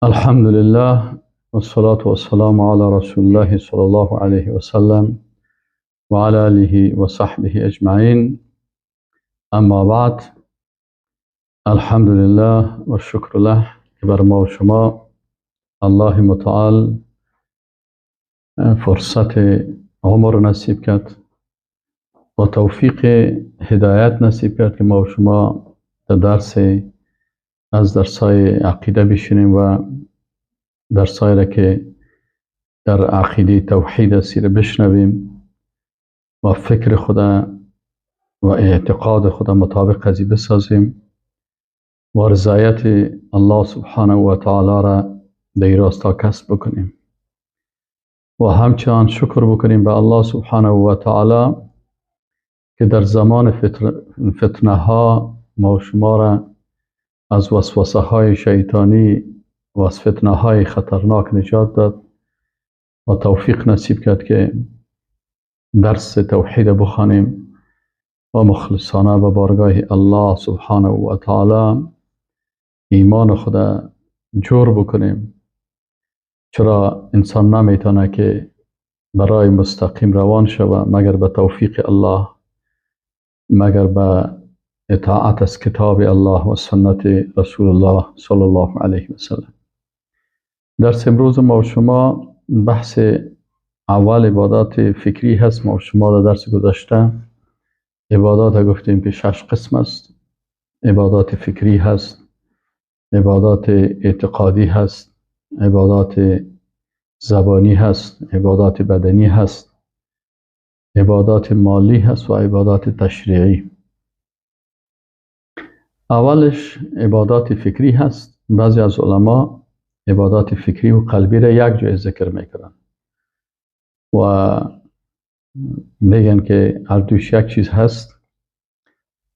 الحمد لله والصلاة والسلام على رسول الله صلى الله عليه وسلم وعلى آله وصحبه أجمعين. اما بعد، الحمد لله و شکر له که بر ما و شما الله متعال فرصت عمر نصیب کرد و توفیق هدایت نصیب کرد که ما و شما در درس از درسای عقیده بشینیم و درسایی را که در عقیده توحید است بشنویم و فکر خود و اعتقاد خود مطابق از بسازیم و رضایت الله سبحانه و تعالی را در راستا کسب بکنیم و همچنان شکر بکنیم به الله سبحانه و تعالی که در زمان فتنه ها ما شما را از وسوسه های شیطانی و از فتنه های خطرناک نجات داد و توفیق نصیب کرد که درس توحید بخوانیم و مخلصانه به بارگاه الله سبحانه و تعالی ایمان خود جور بکنیم. چرا انسان نمیتونه که برای مستقیم روان شود مگر به توفیق الله، مگر به اطاعت از کتاب الله و سنت رسول الله صلی الله علیه و سلم. درس امروز ما و شما بحث اول عبادات فکری هست. ما و شما در درس گذشته عبادات گفتیم که 6 قسم است. عبادات فکری هست، عبادات اعتقادی هست، عبادات زبانی هست، عبادات بدنی هست، عبادات مالی هست و عبادات تشریعی. اولش عبادات فکری هست. بعضی از علما عبادات فکری و قلبی را یک جای ذکر میکنن و میگن که هر دوش یک چیز هست،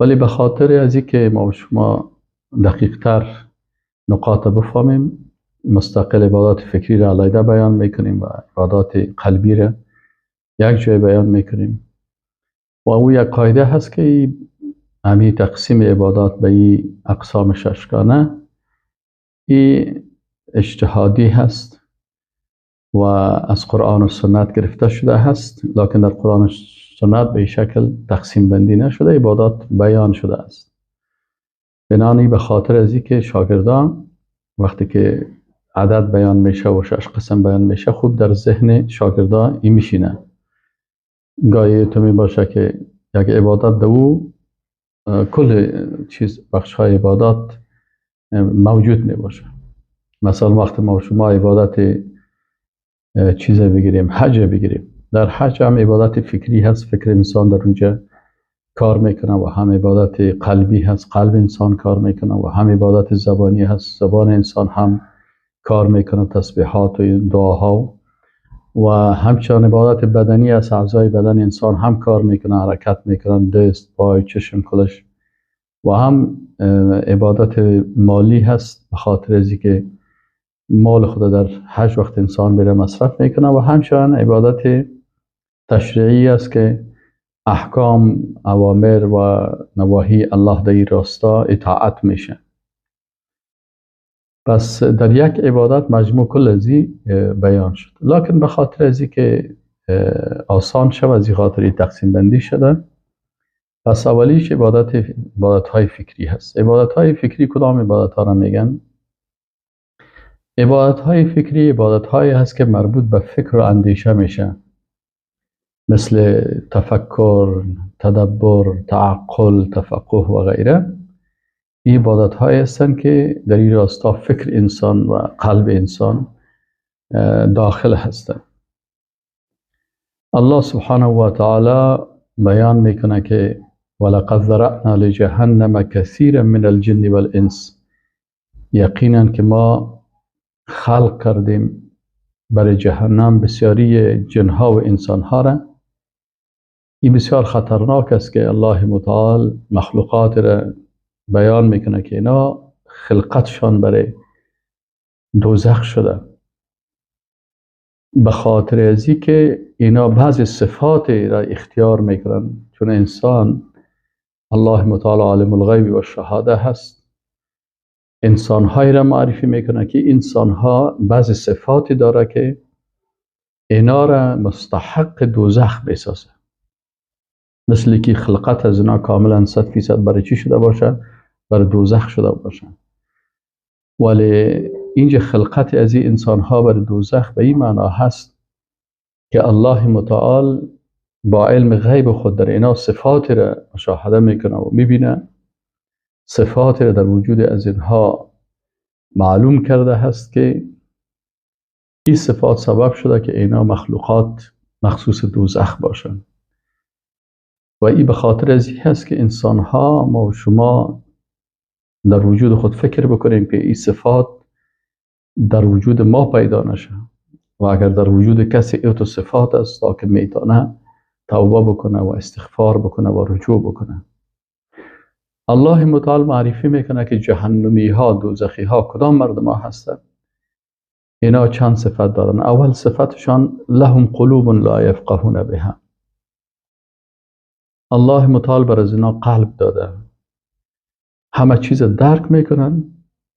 ولی به خاطر از اینکه ما و شما دقیق تر نقاط بفهمیم مستقل عبادات فکری را علیحده بیان میکنیم و عبادات قلبی را یک جای بیان میکنیم. و او یک قاعده هست که همی تقسیم عبادات به این اقسام ششگانه ای اجتهادی هست و از قرآن و سنت گرفته شده هست، لکن در قرآن و سنت به شکل تقسیم بندی نشده، عبادات بیان شده است. بنابراین به خاطر از اینکه شاگردان وقتی که عدد بیان میشه و 6 قسم بیان میشه خوب در ذهن شاگردان این میشینه. گاهی تو می باشه که یک عبادت دو کل چیز بخش های عبادات موجود می باشه. مثلا وقتی ما شما عبادت چیز بگیریم، حج بگیریم، در حج هم عبادت فکری هست، فکر انسان در اونجا کار میکنه، و هم عبادت قلبی هست، قلب انسان کار میکنه، و هم عبادت زبانی هست، زبان انسان هم کار میکنه، تسبیحات و دعاها، و همچنان عبادت بدنی هست، اعضای بدن انسان هم کار میکنه، حرکت میکنن، دست، پای، چشم، کلش. و هم عبادت مالی هست، به خاطر از اینکه مال خود در حج وقت انسان بره مصرف میکنه. و همچنان عبادت تشریعی است که احکام، اوامر و نواهی الله در این راستا اطاعت میشه. پس در یک عبادت مجموع کل ازی بیان شد، لکن به خاطر ازی که آسان شد از این خاطر تقسیم بندی شده. پس اولیش عبادت های فکری هست. عبادت های فکری کدام عبادت ها را میگن؟ عبادت های فکری عبادت های هست که مربوط به فکر و اندیشه میشه، مثل تفکر، تدبر، تعقل، تفقه و غیره. این عبادت های هستند که در این راستا فکر انسان و قلب انسان داخل هستند. الله سبحانه و تعالی بیان میکنه که ولقد ذرأنا لجهنم کثیرا من الجن والانس، یقینا که ما خلق کردیم برای جهنم بسیاری جنها و انسانها را. این بسیار خطرناک است که الله متعال مخلوقات را بیان میکنه که اینا خلقتشان برای دوزخ شده، به خاطر ازی که اینا بعضی صفات را اختیار میکنن. چون انسان الله متعال عالم الغیب و شهاده هست انسانهایی را معرفی میکنه که انسانها بعضی صفاتی داره که اینا را مستحق دوزخ بسازه، مثل که خلقت از اینا کاملا 100% برای چی شده باشه؟ برای دوزخ شده باشه. ولی اینجا خلقت از این انسانها برای دوزخ به این معنا هست که الله متعال با علم غیب خود در اینا صفاتی را مشاهده میکنه و میبینه، صفاتی را در وجود از اینها معلوم کرده هست که این صفات سبب شده که اینا مخلوقات مخصوص دوزخ باشن. و این به خاطر از این هست که انسانها، ما و شما، در وجود خود فکر بکنیم که این صفات در وجود ما پیدا نشه و اگر در وجود کسی ایتو صفات است تا که میتونه توبه بکنه و استغفار بکنه و رجوع بکنه. الله متعال معرفی میکنه که جهنمی ها، دوزخی ها کدام مردم ها هستند. اینا چند صفت دارن. اول صفتشان لهم قلوب لا یفقهون بها. الله متعال بر از اینا قلب داده، همه چیز درک میکنن،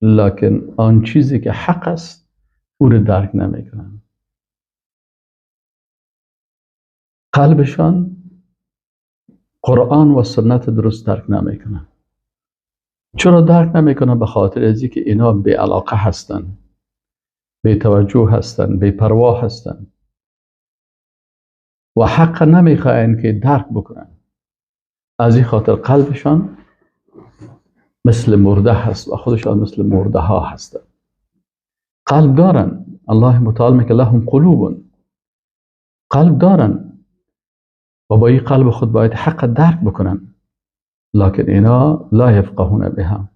لکن آن چیزی که حق است او رو درک نمیکنن. قلبشان قرآن و سنت درست درک نمیکنن. چرا درک نمیکنن؟ به خاطر از اینکه اینا بی علاقه هستن، بی توجه هستن، بی پروا هستن و حق نمیخواین که درک بکنن. از این خاطر قلبشان مثل مرده هست و خودشان مثل مرده ها هستن. قلب دارن، الله متعال میگه لهم قلوب، قلب دارن و با این قلب خود باید حق درک بکنن، لکن اینا لا یفقهون بها،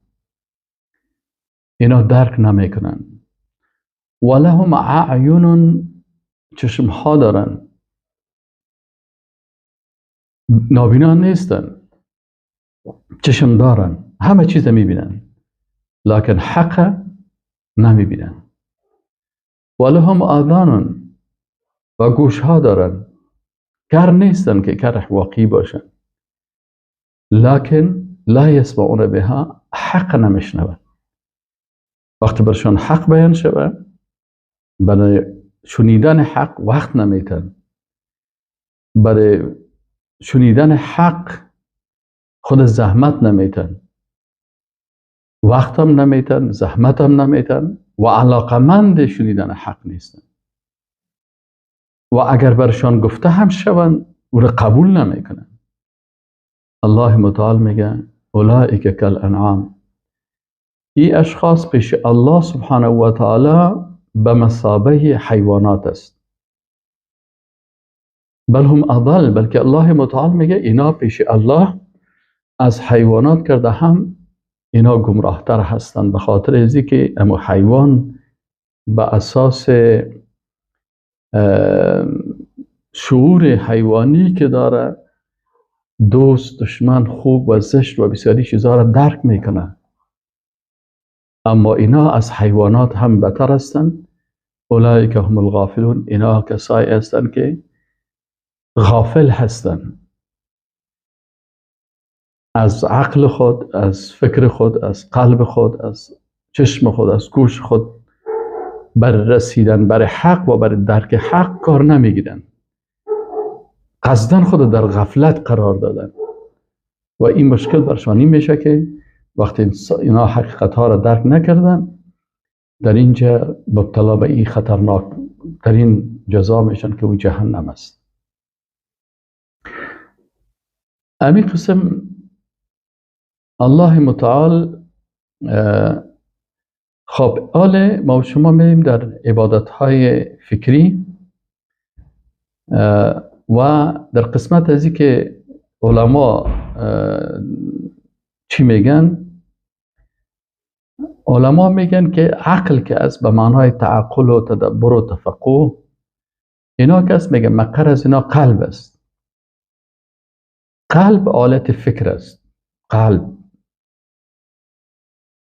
اینا درک نمیکنن. و لهم اعین، چشم ها دارن، نابینا نیستن، چشم دارن، همه چیز میبینن، لکن حق نمیبینن. و لهم آذان، و گوش ها دارن، کر نیستن که کر واقعی باشن، لکن لا یسمعون بها، حق نمیشنون. وقتی برشان حق بیان شود، برای شنیدن حق وقت نمیتن، برای شنیدن حق خود زحمت نمیتن، وقت هم نمیتن، زحمت هم نمیتن و علاقمند شنیدن حق نیستن. و اگر برشان گفته هم شوند او را قبول نمیکنن. الله متعال میگه اولئک کالانعام، این اشخاص پیش الله سبحانه و تعالی به مثابه حیوانات است. بل هم اضل، بلکه الله متعال میگه اینا پیش الله از حیوانات کرده هم اینا گمراهتر هستند، به خاطر ازی که اما حیوان به اساس شعور حیوانی که داره دوست، دشمن، خوب و زشت و بسیاری چیزها را درک میکنه، اما اینا از حیوانات هم بتر هستند. اولئک هم الغافلون، اینا کسایی هستند که غافل هستند از عقل خود، از فکر خود، از قلب خود، از چشم خود، از گوش خود، بر رسیدن بر حق و بر درک حق کار نمیگیرن، قصدن خود در غفلت قرار دادن. و این مشکل برشان این میشه که وقتی اینا حقیقت ها را درک نکردن، در اینجا مبتلا به این خطرناک ترین جزا میشن که او جهنم است. امی قسم الله متعال. خب آله ما و شما میریم در عبادت های فکری و در قسمت ازی که علما چی میگن؟ علما میگن که عقل که است به معنای تعقل و تدبر و تفقه، اینا که است میگن مقر از اینا قلب است. قلب آلت فکر است، قلب.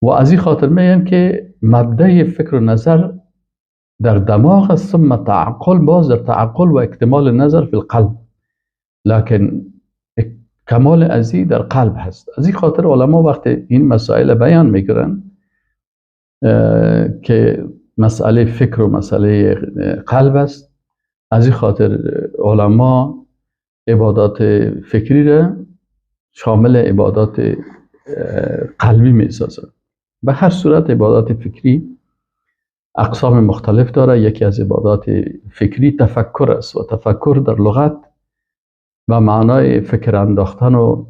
و از این خاطر میگن که مبدأ فکر و نظر در دماغ است، ثم تعقل، باز در تعقل و اکتمال نظر فی القلب، لکن کمال ازی در قلب هست. از این خاطر علما وقتی این مسائل بیان میکنن که مسئله فکر و مسئله قلب است. از این خاطر علما عبادات فکری را شامل عبادات قلبی می سازند. به هر صورت عبادات فکری اقسام مختلف داره. یکی از عبادات فکری تفکر است و تفکر در لغت به معنای فکر انداختن و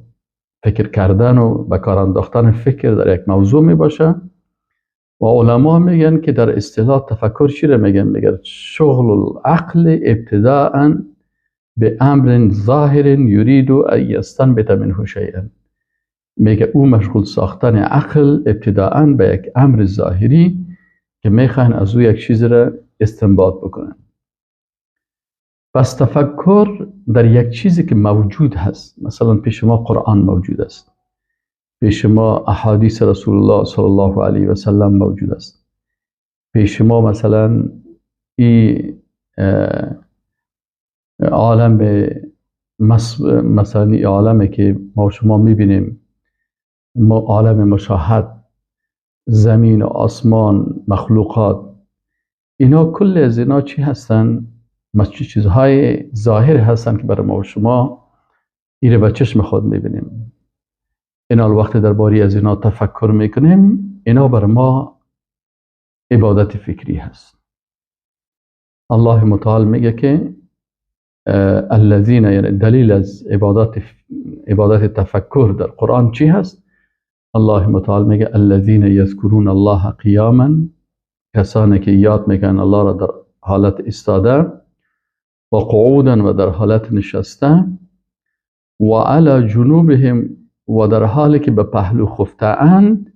فکر کردن و به کار انداختن فکر در یک موضوع می باشه. و علما میگن که در اصطلاح تفکر چی را میگن؟ میگن شغل العقل ابتداء به امر ظاهر یرید ان یستنبط منه شیئا. میگه او مشغول ساختن عقل ابتداء به یک امر ظاهری که میخواهن از او یک چیز را استنباط بکنن. پس تفکر در یک چیزی که موجود هست، مثلا پیش ما قرآن موجود است، پیش ما احادیث رسول الله صلی الله علیه و سلم موجود است، پیش ما مثلا ای عالم مثلا ای عالمی که ما شما میبینیم، ما عالم مشاهد، زمین و آسمان، مخلوقات، اینا کل از اینا چی هستن؟ چیزهای ظاهر هستن که برای ما و شما ایره به چشم خود میبینیم. اینا وقت درباره از اینا تفکر میکنیم، اینا بر ما عبادت فکری هست. الله متعال میگه که الذین، یعنی دلیل از عبادت تفکر در قرآن چی هست؟ الله متعال میگه الذین یذکرون الله قیاما، کسانی که یاد میکنن الله را در حالت ایستاده و قعودا و در حالت نشسته و علی جنوبهم و در حالی که به پهلو خفته اند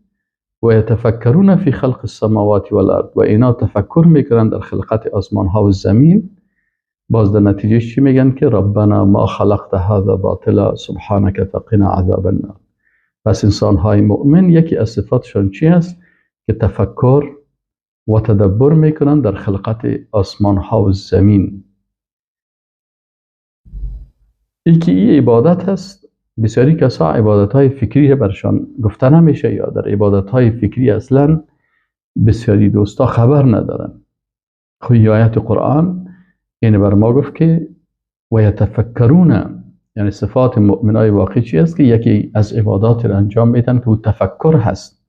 و یتفکرون فی خلق السماوات والارض، و اینا تفکر میکنن در خلقت آسمان ها و زمین. باز در نتیجه چی میگن؟ که ربنا ما خلقت هذا باطلا سبحانك فقنا عذاب النار. پس انسان های مؤمن یکی از صفاتشان چی هست؟ که تفکر و تدبر میکنن در خلقت آسمان ها و زمین. یکی ای عبادت هست. بسیاری کسا عبادت های فکری برشان گفته نمیشه یا در عبادت های فکری اصلا بسیاری دوستا خبر ندارن. خب آیت قرآن یعنی بر ما گفت که و یتفکرون، یعنی صفات مؤمنای واقعی چی است؟ که یکی از عبادات را انجام میدن که او تفکر هست.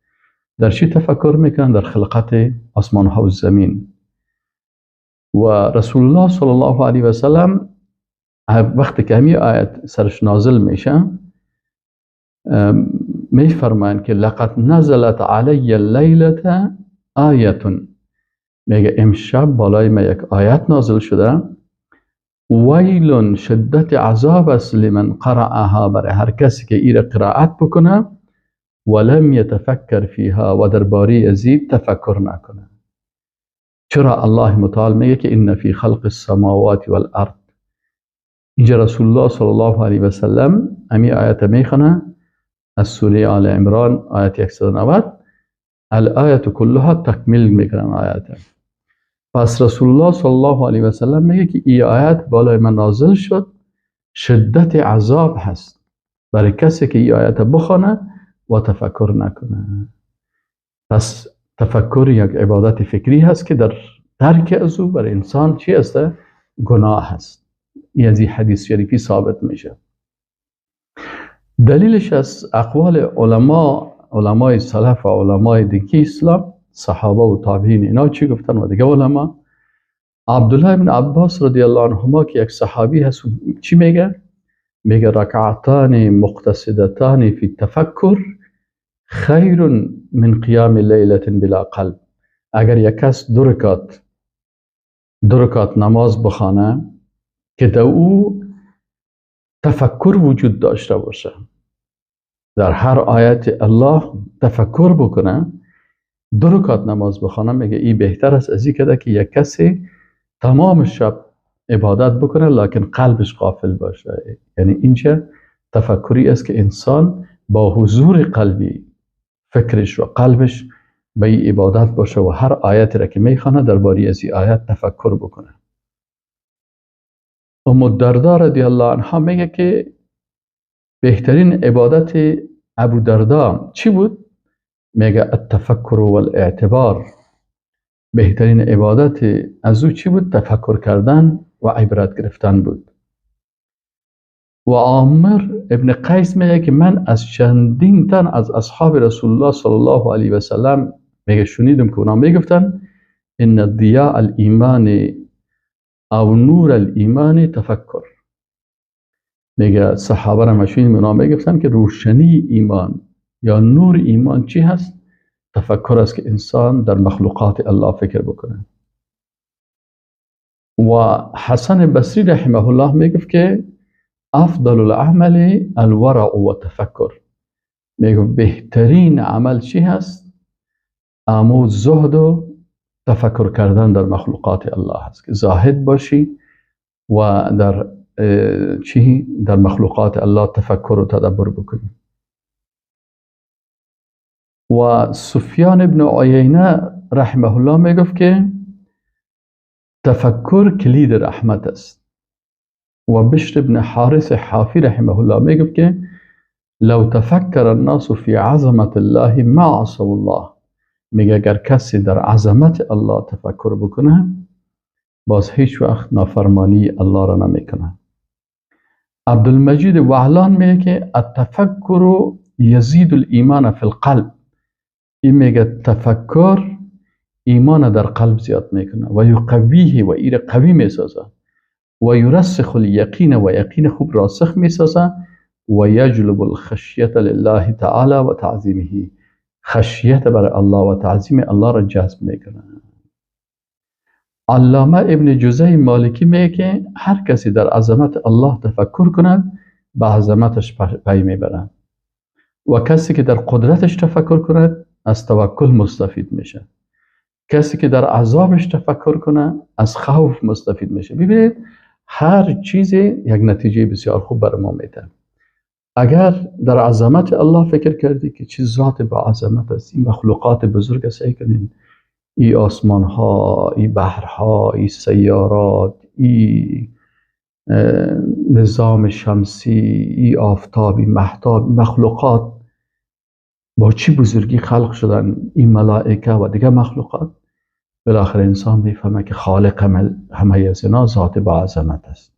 در چی تفکر میکنن؟ در خلقت آسمان ها و زمین. و رسول الله صلی الله علیه و سلم وقتی که همین آیت سرش نازل میشه میفرمایند که لقد نزلت علی اللیلة آیة، میگه امشب بالای ما یک آیت نازل شده، ویل شدت عذاب است لمن قرأها، برای هر کسی که ایره قرائت بکنه ولم یتفکر فیها، و درباره ازی تفکر نکنه. چرا الله متعال میگه که ان فی خلق السماوات والارض؟ اینجا رسول الله صلی الله علیه و سلم امی آیت میخونه از سوره آل عمران آیت 190، الآیه کلها تکمیل میکنن آیت. پس رسول الله صلی الله علیه و سلم میگه که این آیت بالای من نازل شد، شدت عذاب هست برای کسی که این آیت بخونه و تفکر نکنه. پس تفکر یک عبادت فکری هست که در ترک از او برای انسان چی هست؟ گناه هست. این از این حدیث شریفی ثابت میشه. دلیلش از اقوال علما، علمای سلف و علمای دیگه اسلام، صحابه و تابعین، اینا چی گفتن و دیگه علما. عبدالله بن عباس رضی الله عنهما که یک صحابی هست چی میگه؟ میگه رکعتان مقتصدتان فی التفکر خیر من قیام لیلة بلا قلب. اگر یک کس دو رکعت نماز بخوانه که در او تفکر وجود داشته باشه، در هر آیت الله تفکر بکنه، دو رکعت نماز بخوانه، میگه این بهتر است از این که یک کسی تمام شب عبادت بکنه لکن قلبش غافل باشه. یعنی اینجا تفکری است که انسان با حضور قلبی فکرش و قلبش به این عبادت باشه و هر آیت را که میخوانه درباره از این آیت تفکر بکنه. ام الدرداء رضی الله عنها میگه که بهترین عبادت ابو دردا چی بود؟ میگه التفکر و الاعتبار، بهترین عبادت از او چی بود؟ تفکر کردن و عبرت گرفتن بود. و عامر ابن قیس میگه که من از چندین تن از اصحاب رسول الله صلی الله علیه و سلم میگه شنیدم که اونا میگفتن ان ضیاء الایمان او نور الایمان تفکر. میگه صحابه را مشین اونا میگفتن که روشنی ایمان یا نور ایمان چی هست؟ تفکر است که انسان در مخلوقات الله فکر بکنه. و حسن بصری رحمه الله میگفت که افضل العمل الورع و تفکر. میگفت بهترین عمل چی هست؟ امو زهد و تفکر کردن در مخلوقات الله هست، که زاهد باشی و در چی؟ در مخلوقات الله تفکر و تدبر بکنی. و سفیان ابن عیینه رحمه الله میگفت که تفکر کلید رحمت است. و بشر ابن حارث حافی رحمه الله میگفت که لو تفکر الناس فی عظمت الله ما عصوا الله. میگه اگر کسی در عظمت الله تفکر بکنه باز هیچ وقت نافرمانی الله را نمیکنه. عبدالمجید وعلان میگه که التفکر یزید الایمان فی القلب. این میگه تفکر ایمان در قلب زیاد میکنه و یقویه و ایره قوی میسازه و یرسخ الیقین و یقین خوب راسخ میسازه و یجلب الخشیت لله تعالی و تعظیمه، خشیت بر الله و تعظیم الله را جذب میکنه. علامه ابن جوزی مالکی میگه که هر کسی در عظمت الله تفکر کند به عظمتش پی میبرد و کسی که در قدرتش تفکر کند از توکل مستفید میشه، کسی که در عذابش تفکر کنه از خوف مستفید میشه. ببینید هر چیزی یک نتیجه بسیار خوب بر ما میده. اگر در عظمت الله فکر کردی که چه ذات با عظمت است، این مخلوقات بزرگ سعی کنین، ای آسمان ها، ای بحرها، ای سیارات، ای نظام شمسی، ای آفتاب، ای مهتاب، مخلوقات با چی بزرگی خلق شدن، این ملائکه و دیگه مخلوقات، بالاخره انسان میفهمه که خالق همه از اینا ذات با عظمت است.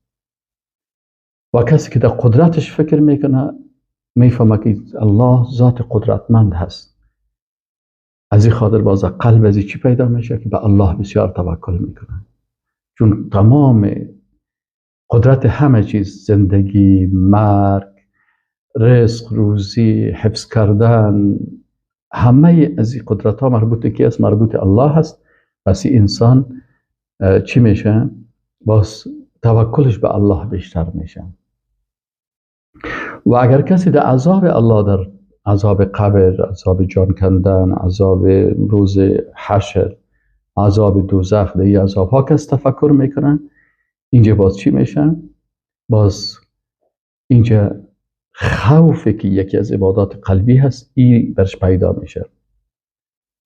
و کسی که در قدرتش فکر میکنه میفهمه که الله ذات قدرتمند هست. از این خاطر باز قلب از چی پیدا میشه که به الله بسیار توکل میکنه، چون تمام قدرت همه چیز، زندگی، مرگ، رزق، روزی، حفظ کردن، همه از این قدرت ها مربوط کی است؟ مربوط الله هست. پس انسان چی میشه؟ باز توکلش به الله بیشتر میشه. و اگر کسی در عذاب الله، در عذاب قبر، عذاب جان کندن، عذاب روز حشر، عذاب دوزخ، در این عذاب ها کس تفکر میکنه، اینجا باز چی میشه؟ باز اینجا خوفی که یکی از عبادات قلبی هست این برش پیدا میشه.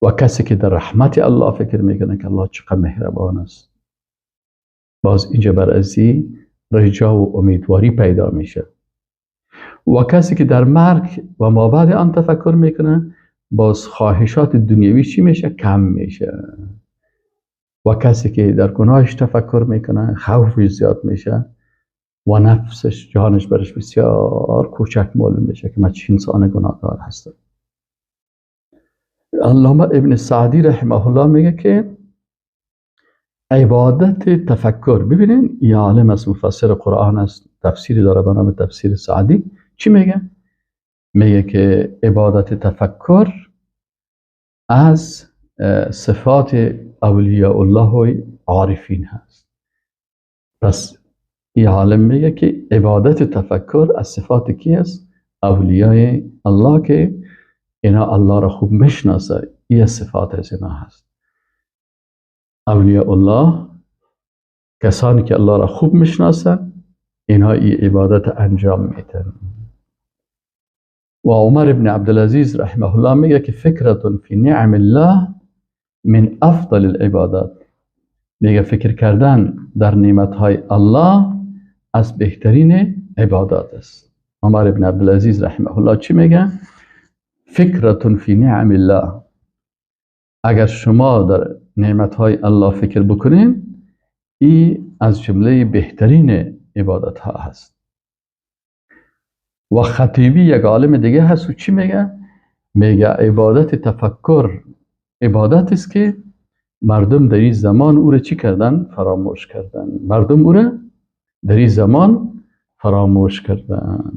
و کسی که در رحمت الله فکر میکنه که الله چقدر مهربان است، باز اینجا بر ازی رجا و امیدواری پیدا میشه. و کسی که در مرگ و ما بعد آن تفکر میکنه، باز خواهشات دنیوی چی میشه؟ کم میشه. و کسی که در گناهش تفکر میکنه، خوفش زیاد میشه و نفسش، جانش برش بسیار کوچک معلوم میشه که من چه انسان گناهکار هستم. علامه ابن سعدی رحمه الله میگه که عبادت تفکر، ببینین یه عالم است، مفسر قرآن است، تفسیری داره به نام تفسیر سعدی. چی میگه؟ میگه که عبادت تفکر از صفات اولیاء الله و عارفین هست. پس این عالم میگه که عبادت تفکر از صفات کی است؟ اولیاء الله، که اینا الله را خوب میشناسه، این صفات از اینا هست. اولیاء الله کسانی که الله را خوب میشناسن، اینها این عبادت انجام میدن. و عمر ابن عبدالعزیز رحمه الله میگه که فکرتون فی نعم الله من افضل العبادات. میگه فکر کردن در نعمتهای الله از بهترین عبادات است. عمر ابن عبدالعزیز رحمه الله چی میگه؟ فکرة فی نعم الله. اگر شما در نعمت های الله فکر بکنین، این از جمله بهترین عبادت ها هست. و خطیبی یک عالم دیگه هست و چی میگه؟ میگه عبادت تفکر عبادت است که مردم در این زمان او را چی کردن؟ فراموش کردن. مردم او را در این زمان فراموش کردن.